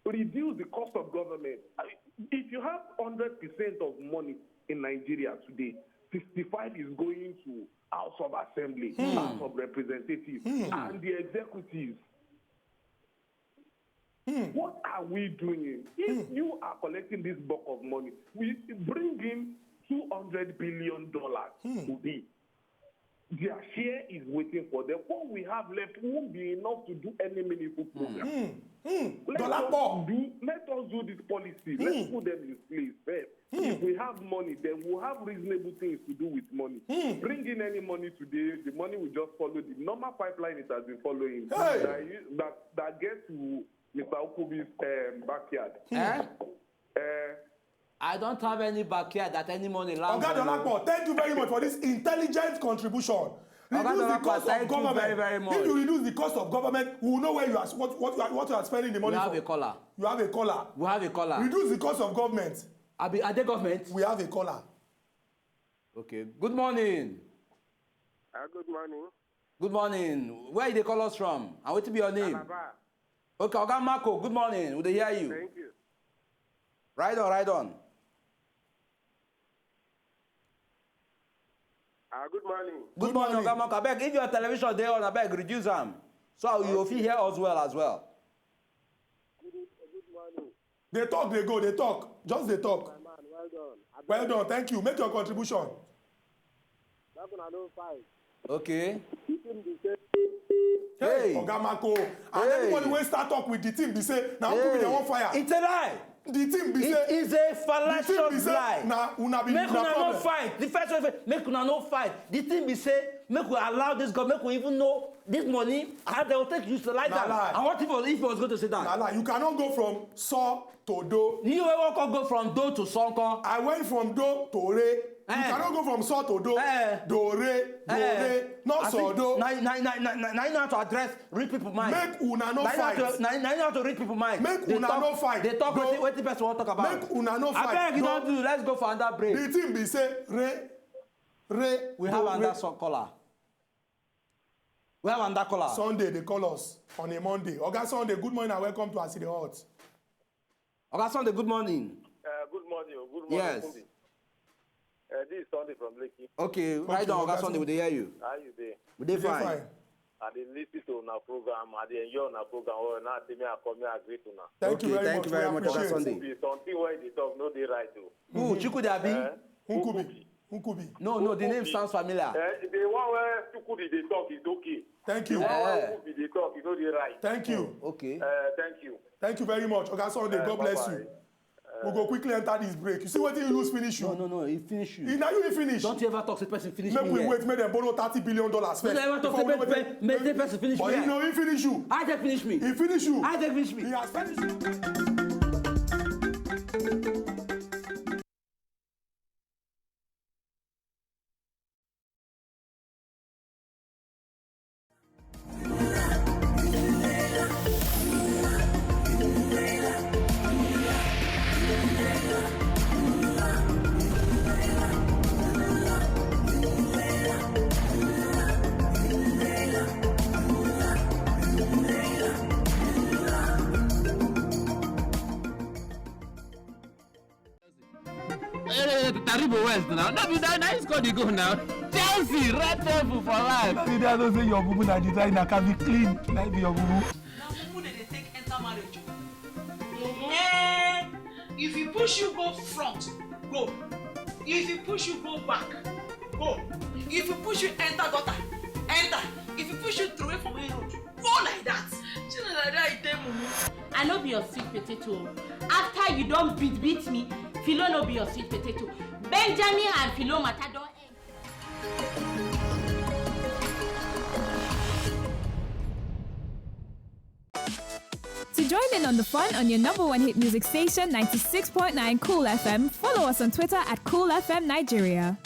Reduce the cost of government. I- If you have hundred percent of money in Nigeria today, sixty-five is going to House of Assembly, House of Representatives, and the executives. What are we doing? If you are collecting this bulk of money, we bring in two hundred billion dollars today. Their share is waiting for them. What we have left won't be enough to do any meaningful program. Let Dollar us pọ̀. Do, let us do this policy. Let's put them in place first. If we have money, then we'll have reasonable things to do with money. Bring in any money today, the money will just follow the normal pipeline it has been following. Hey! That, you- that, that gets to Mister Okubi's um, backyard. Eh? Uh, I don't have any backyard that any money land. Oga Dolapo, thank you very much for this intelligent contribution. Reduce the Dolapo, cost of thank you government. Very, very much. If you reduce the cost of government, we will know where you are what what you are, what you are spending the We money have for. A caller. You have a caller. We have a caller. Reduce the cost of government. Are, they- are they government? We have a caller. Okay. Good morning. Uh, good morning. Good morning. Where you dey call us from? And what be your name? Alaba. Okay, Oga Marco. Good morning. We dey hear you. Thank you. Ride on, ride on. Uh, good morning. Good morning, Oga Marco. Abeg, if your television dey on, abeg reduce am, so you fit hear us well as well. Good, good morning, They talk, they go, they talk. Just they talk. My man. Well done. I Well done, thank you. Make your contribution. Make una no fight. Okay. The thing be say, Hey, Hey. Oga Marco. And Hey. Anybody wey start talk with the thing be say, now who be the Hey. one fire? It's a lie. The thing be It say, is a the thing be fallacious say, lie. na una be Make na una no problem. Fight. The first one, make una no fight. The thing be say, make we allow this government, make we even know this money, how they will take utilize Na that. lie. And what if, if he was going to say that? Na lie. You cannot go from so to do. You wey wan come go from do to sonko. I went from do to re. You Eh. Cannot go from so to do. Eh. Do re, do Eh, re. Not I so think do. Now, now, now, now, now you know how to address real people mind. Make una no Now you know how fight. to- Now, now you know how to read people mind. Make They una talk, no fight. They talk No. Wetin, wetin person wan talk about. Make una no fight. Abeg, you No. Don't do. Let's go for another break. The thing be say re, re. We have do, another re. song caller. We have another caller. Sunday they call us on a Monday. Oga Sunday, good morning and welcome to As E Dey Hot. Oga Sunday, good morning. Uh, good morning. Good morning. Yes. Kumbi. Uh, this is Sunday from Lekki. Okay, right on, Oga Sunday, we dey hear you. How you dey? We dey Dey fine. fine. I dey listen to una program. I dey enjoy una program. Well, now say me I come here, I greet una. Thank Okay, you very thank much. you very We much, Oga appreciate. Sunday. Be something where they talk no dey right o. Who, Chukwudi Abi? Eh? Nkubi. Nkubi. No, no, the name sounds familiar. Eh, the one where Chukwudi dey talk is okay. Thank you. The one Eh. where Nkubi dey talk, you know dey right. Thank you. Okay. Uh, thank you. Thank you very much. Oga Sunday, Eh, God bless bye-bye. You. We go quickly enter this break. You see what you use finish you. No, no, no, he finish you. If now you finish. Don't you ever talk to person finish Make me we here. Wait, make them borrow thirty billion dollars Don't first. you ever talk Before to we know person, wetin- make the person finish But me you here. Know he finish you. I take finish me. He finish you. I take finish me. He has finished you. Go West now. No be that nice call you go now. Chelsea, Red Devil for life. That be there, I know say your bubu na designer, can be clean. Like be your bubu. Na mumu dey dey take enter marriage o. Eh, if e push you go front, go. If e push you go back, go. If e push you enter gutter, enter. If e push you throway for main road, go like that. Shey na like that e take mumu? I no be your sweet potato o. After you don beat beat me, Philo no be your sweet potato. Benjamin and Philo matter don end. To join in on the fun on your number one hit music station, ninety-six point nine Cool F M, follow us on Twitter at Cool F M Nigeria.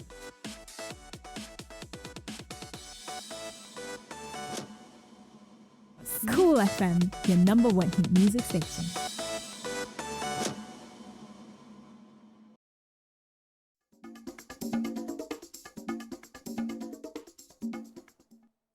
Cool F M, your number one hit music station.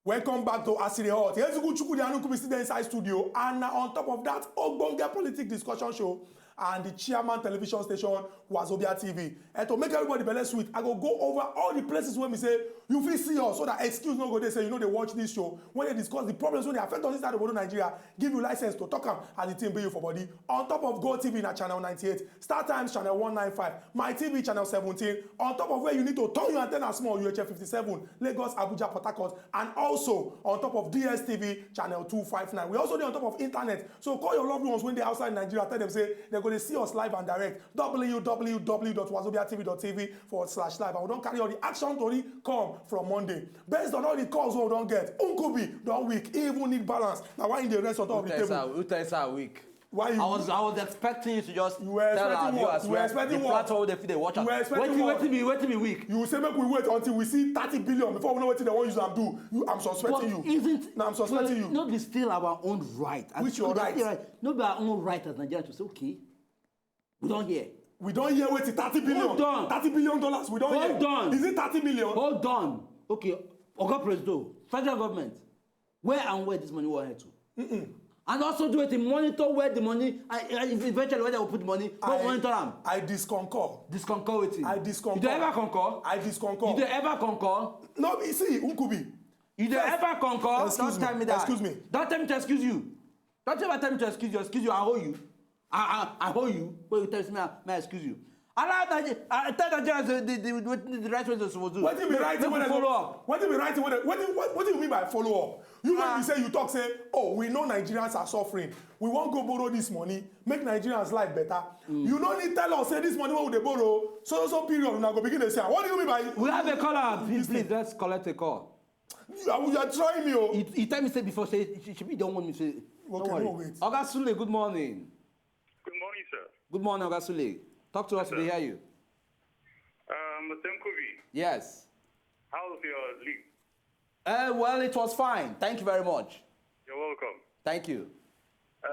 Welcome back to Asiri Hot. Ezigu Chukwudi Anukubi still dey inside studio, and na on top of that ogbonge politic discussion show and the chairman television station, Wazobia T V. And to make everybody belle sweet, I go go over all the places where we say you fit see us, so that excuse no go dey say you no dey watch this show when they discuss the problems wey dey affect us inside obodo Nigeria, give you license to talk am as the thing be you for body. On top of Go T V na channel ninety-eight, Star Times channel one nine five, My T V channel seventeen. On top of where you need to turn your antenna small, U H F fifty-seven, Lagos, Abuja, Port Harcourt, and also on top of D S T V channel two five nine. We also dey on top of internet, so call your loved ones wey dey outside Nigeria, tell them say they go dey see us live and direct. W W W dot wazobia T V dot T V forward slash live. And we don carry all the action tori come from Monday. Based on all the calls wey we don get, Nkubi don weak, he even need balance. Na why he dey rest on top of the table. Who tell you say I weak? Why you? I was I was expecting you to just You were tell our expecting what? viewers You were where expecting the what? platform wey they fit dey watch am. You were expecting Wetin what? wetin be wetin be weak? You say make we wait until we see thirty billion before we know wetin they wan use am do. You, I'm suspecting But you. Isn't Now I'm suspecting well, you. No be still our own right? As Which your people right? dey right? No be our own right as Nigerians to say okay, we don hear. We don hear wetin, thirty billion. Hold on. Thirty billion dollars. We don Hold hear. on. Is it thirty billion? Hold on. Okay, Oga Presido, federal government, where and where this money wan head to? And also do wetin, monitor where the money, I, I, eventually where they go put the money, go I, monitor am. I disconcur. Disconcur wetin? I disconcur. You dey ever concur? I disconcur. You dey ever concur? No, you see, Nkubi. You dey First, ever concur? excuse Don't tell me, me that. excuse me. Don't tell me to excuse you. Don't ever tell me to excuse you. Excuse you, I owe you. I I, I owe you. When you tell me, may I excuse you. Allow Nigeria, I tell Nigerians the the, the, the, the right way to suppose do. Wetin be right Make when we I follow up. Wetin be right when I, wetin what, wetin you mean by follow up? You when Ah. You say you talk say, oh, we know Nigerians are suffering. We wan go borrow this money, make Nigerians life better. You no need tell us say this money wey we dey borrow, so so so period una go begin dey see am. What do you mean by? We have a caller. Please, Listen. Please, let's collect a call. You are, you are trying me o. He, he tell me say before say she, she be don want me say. Don't Okay, worry. No wait. Oga Sule, good morning. Good morning, sir. Good morning, Oga Sule. Talk to us. We hear you. Um, Mister Nkubi, Yes. How's your leave? Uh, well, it was fine. Thank you very much. You're welcome. Thank you. Uh,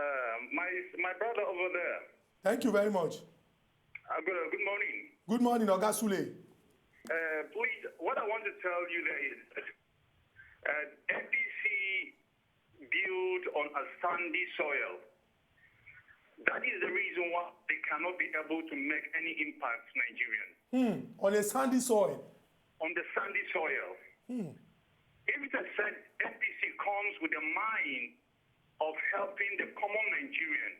my my brother over there. Thank you very much. Uh, good, good morning. Good morning, Oga Sule. Uh, please, what I want to tell you there is that uh, N D C built on a sandy soil. That is the reason why they cannot be able to make any impact to Nigerians. Hmm. On a sandy soil. On the sandy soil. If it is said N D C comes with the mind of helping the common Nigerian,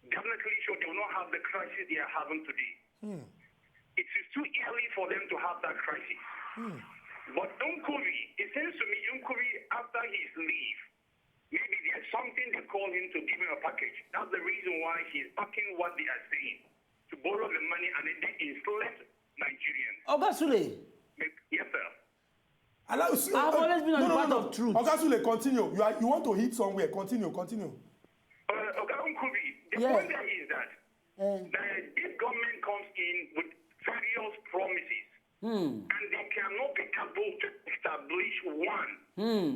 definitely sure they will not have the crisis they are having today. It is too early for them to have that crisis. But Nkubi, it seems to me Nkubi, after his leave, maybe there's something they call him to give him a package. That's the reason why he's backing what they are saying, to borrow the money and then they enslaved Nigerians. Oga Sule. Yes, sir. Allow, see, I've uh, always been on no, the no, path no, of truth. Oga Sule, continue. You are, you want to hit somewhere. Continue, continue. Uh, Oga Nkubi, the Yes. point there is that Eh. the, this government comes in with various promises, Hmm. and they cannot be able to establish one. Hmm.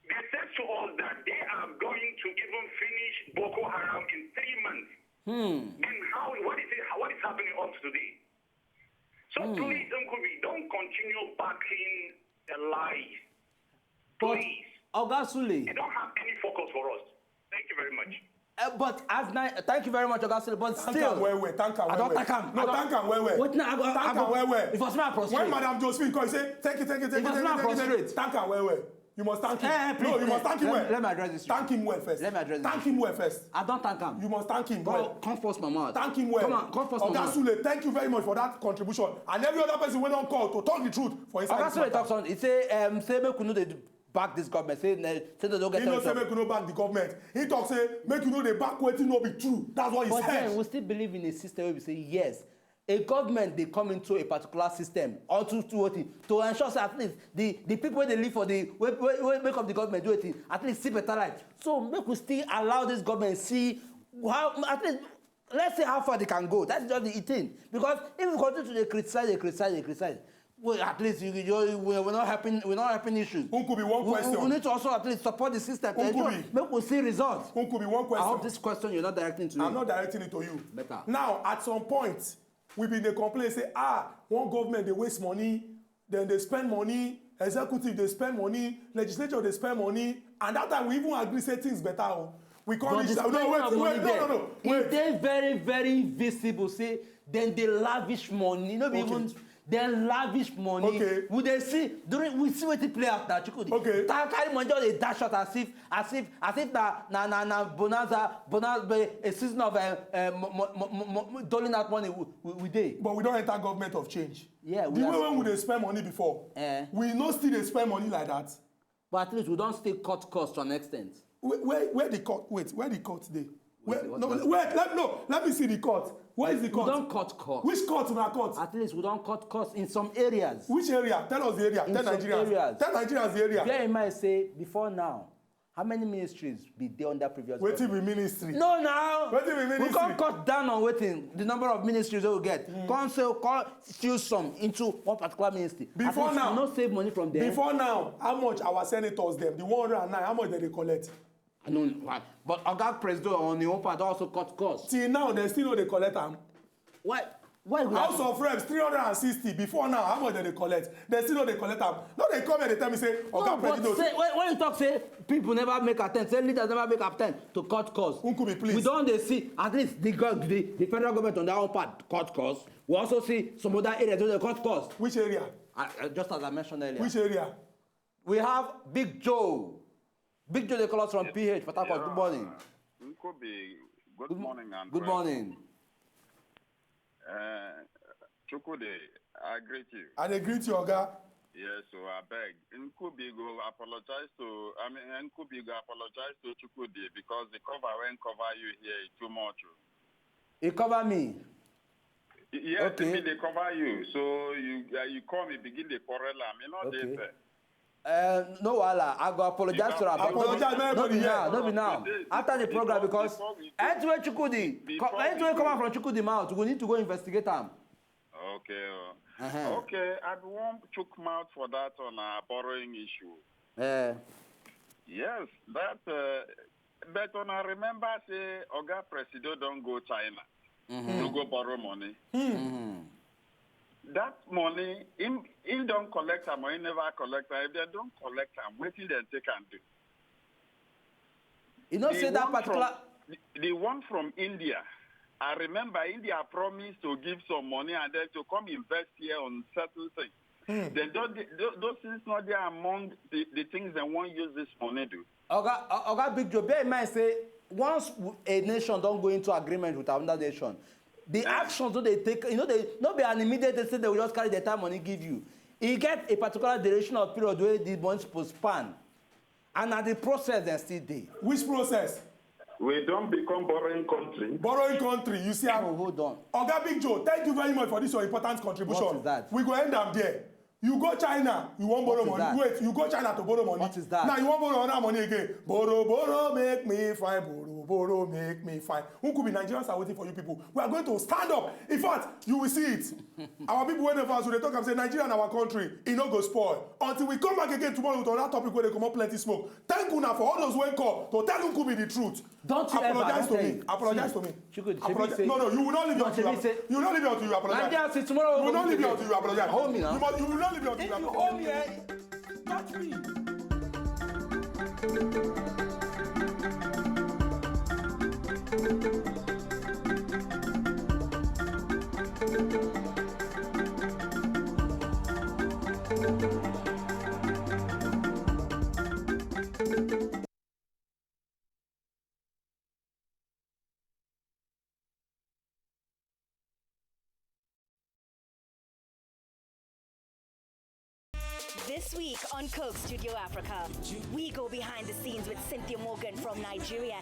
They said to us that they are going to even finish Boko Haram in three months. Hmm. Then how? What is it? What is happening up to today? So please, Nkubi, don't continue backing the lies. But Please, Oga Sule, they don't have any focus for us. Thank you very much. Uh, but as na thank you very much, Oga Sule. But Thank still, am well well. Thank am I well don well. Thank am. No, I don- thank am well well. Wetin I go? I Thank go- am well well. If I smell When prostrate. Madam Josephine come, say, "Thank you, thank you, thank If you, I thank smell you, thank you, thank you." Prostrate. Thank am well well. You must thank him. Eh, eh, please, No, you must eh, thank him let me- well. let me address this Thank issue. Him well first. Let me address this Thank issue. Him well first. I don thank am. You must thank him. Come, come force my mouth. Thank him well. Come on, come force my Oga mouth. Sule, thank you very much for that contribution. And every other person wey don call to talk the truth for inside Oga this Sule matter. Talk something. He say, um, say make we no dey back this government. Say, na- say they don't get He no territory. Say make we no back the government. He talk say make you no dey back wetin no be true. That's what he But said. Then we still believe in a system where we say yes. A government dey come into a particular system or to to wetin to ensure say at least the the people wey dey live for the wey wey wey make up the government do wetin at least see better life. So make we still allow this government see how at least let's see how far they can go. That's just the thing. Because if we continue to dey criticize, dey criticize, dey criticize, well, at least you, you, we, we're not helping. We're not helping issues. Nkubi, one we, question. We need to also at least support the system to ensure make we see results. Nkubi, one question. I hope this question you're not directing to me. I'm not directing it to you. Better. Now, at some point, we been dey complain say, ah, one government dey waste money, then they spend money, executive dey spend money, legislature dey spend money, and that time we even agree say things better. Oh. We come reach out. No, wait, wait, no, no, no. Wait. E dey very, very visible. Say then they lavish money. No be even then lavish money. Okay. We dey see during we see wetin play out na Chukwudi. Okay. Carry money just dey dash out as if as if as if na na na na bonanza bonanza a season of uh, uh, mo, mo, mo, mo, mo, doling out money we, we, we dey. But we don enter government of change. Yeah, we the way when we dey spend money before, eh. We no still dey spend money like that. But at least we don still cut cost to an extent. Where where, where the cut wait where the cut dey? Where, no, wait, let, no, let me see the cut. Where is the cut? We don cut cost. Which cut una cut? At least we don cut cost in some areas. Which area? Tell us the area. In tell some Nigerians. Areas. Tell Nigerians the area. Bear in mind say before now, how many ministries be dey under previous? Wetin be ministry? No, now. Wetin be ministry? We come cut down on wetin the number of ministries wey we get. Mm. Come say come fuse some into one particular ministry. Before now, we no save money from there. Before now, how much our senators dem, the one hundred and nine, how much dem dey collect? I no know. But Oga Presido on him own part also cut cost. Till now, dem still no dey collect am. Why? Why we House of Reps three hundred and sixty before now, how much dem dey collect? Dem still no dey collect am. No dey come here dey tell me say Oga Presido. No, but say when, when you talk say people never make attempt, say leaders never make attempt to cut cost. Nkubi, please. We don dey see at least the gov the, the federal government on their own part cut cost. We also see some other areas wey dey cut cost. Which area? Uh, uh, just as I mentioned earlier. Which area? We have Big Joe. Big Joe dey call us from P H, Port Harcourt. Good morning. Nkubi, good morning and good morning. Uh, Chukwudi, I greet you. I dey greet you, Oga. Yes, so I beg. Nkubi go apologize to, I mean, Nkubi go apologize to Chukwudi because the cover wey cover you here is too much. Oh. He cover me. Yes, okay. He dey cover you. So you uh, you come, you begin dey quarrel am. You know okay. Dey fair. Uh, no wahala, I go apologize to her. Apologize, no be now, no be now. After the program, because anything wey Chukwudi, anything wey come out from Chukwudi mouth, we need to go investigate am. Okay. Uh-huh. Okay, I be wan chook mouth for that on our borrowing issue. Uh, yes, that. Uh, but una remember say Oga Presido don go China. Mm-hmm. To go borrow money. Mm-hmm. That money, him, him don collect am or he never collect am. If they don collect am, wetin dem take am do? You know, say that particular from, the, the one from India. I remember India promised to give some money and then to come invest here on certain things. Mm. Then those, those things not there among the, the things they want use this money do. Oga, Oga Big Joe, bear in mind say once a nation don go into agreement with another nation, the actions wey they take, you know, they no be an immediate thing say they will just carry the time money give you. E get a particular duration of period wey the money suppose span, and na the process dem still dey. Which process? We don become borrowing country. Borrowing country, you see am? Oh, hold on. Oga Big Joe, thank you very much for this your important contribution. What is that? We go end am there. You go China, you wan borrow money. Wait, you go China to borrow money. What is that? Now you wan borrow another money again. Borrow, borrow, make me fine. Borrow, borrow, make me fine. Who could be Nigerians are waiting for you people. We are going to stand up. In fact, you will see it. Our people wey dey for us, we dey talk am say Nigeria na our country. E no go spoil until we come back again tomorrow with another topic wey dey comot plenty smoke. Thank una for all those wey call to tell Nkubi the truth. Don't you ever, apologize to me. Apologize to me. Chukwudi, shebi say no, no, you will not leave until you apologize. You will not leave until you apologize. Nigeria, see tomorrow. You will not leave until you apologize. Hold me now. You must, you will not leave until you apologize. If you hold me, eh, touch me. This week on Coke Studio Africa, we go behind the scenes with Cynthia Morgan from Nigeria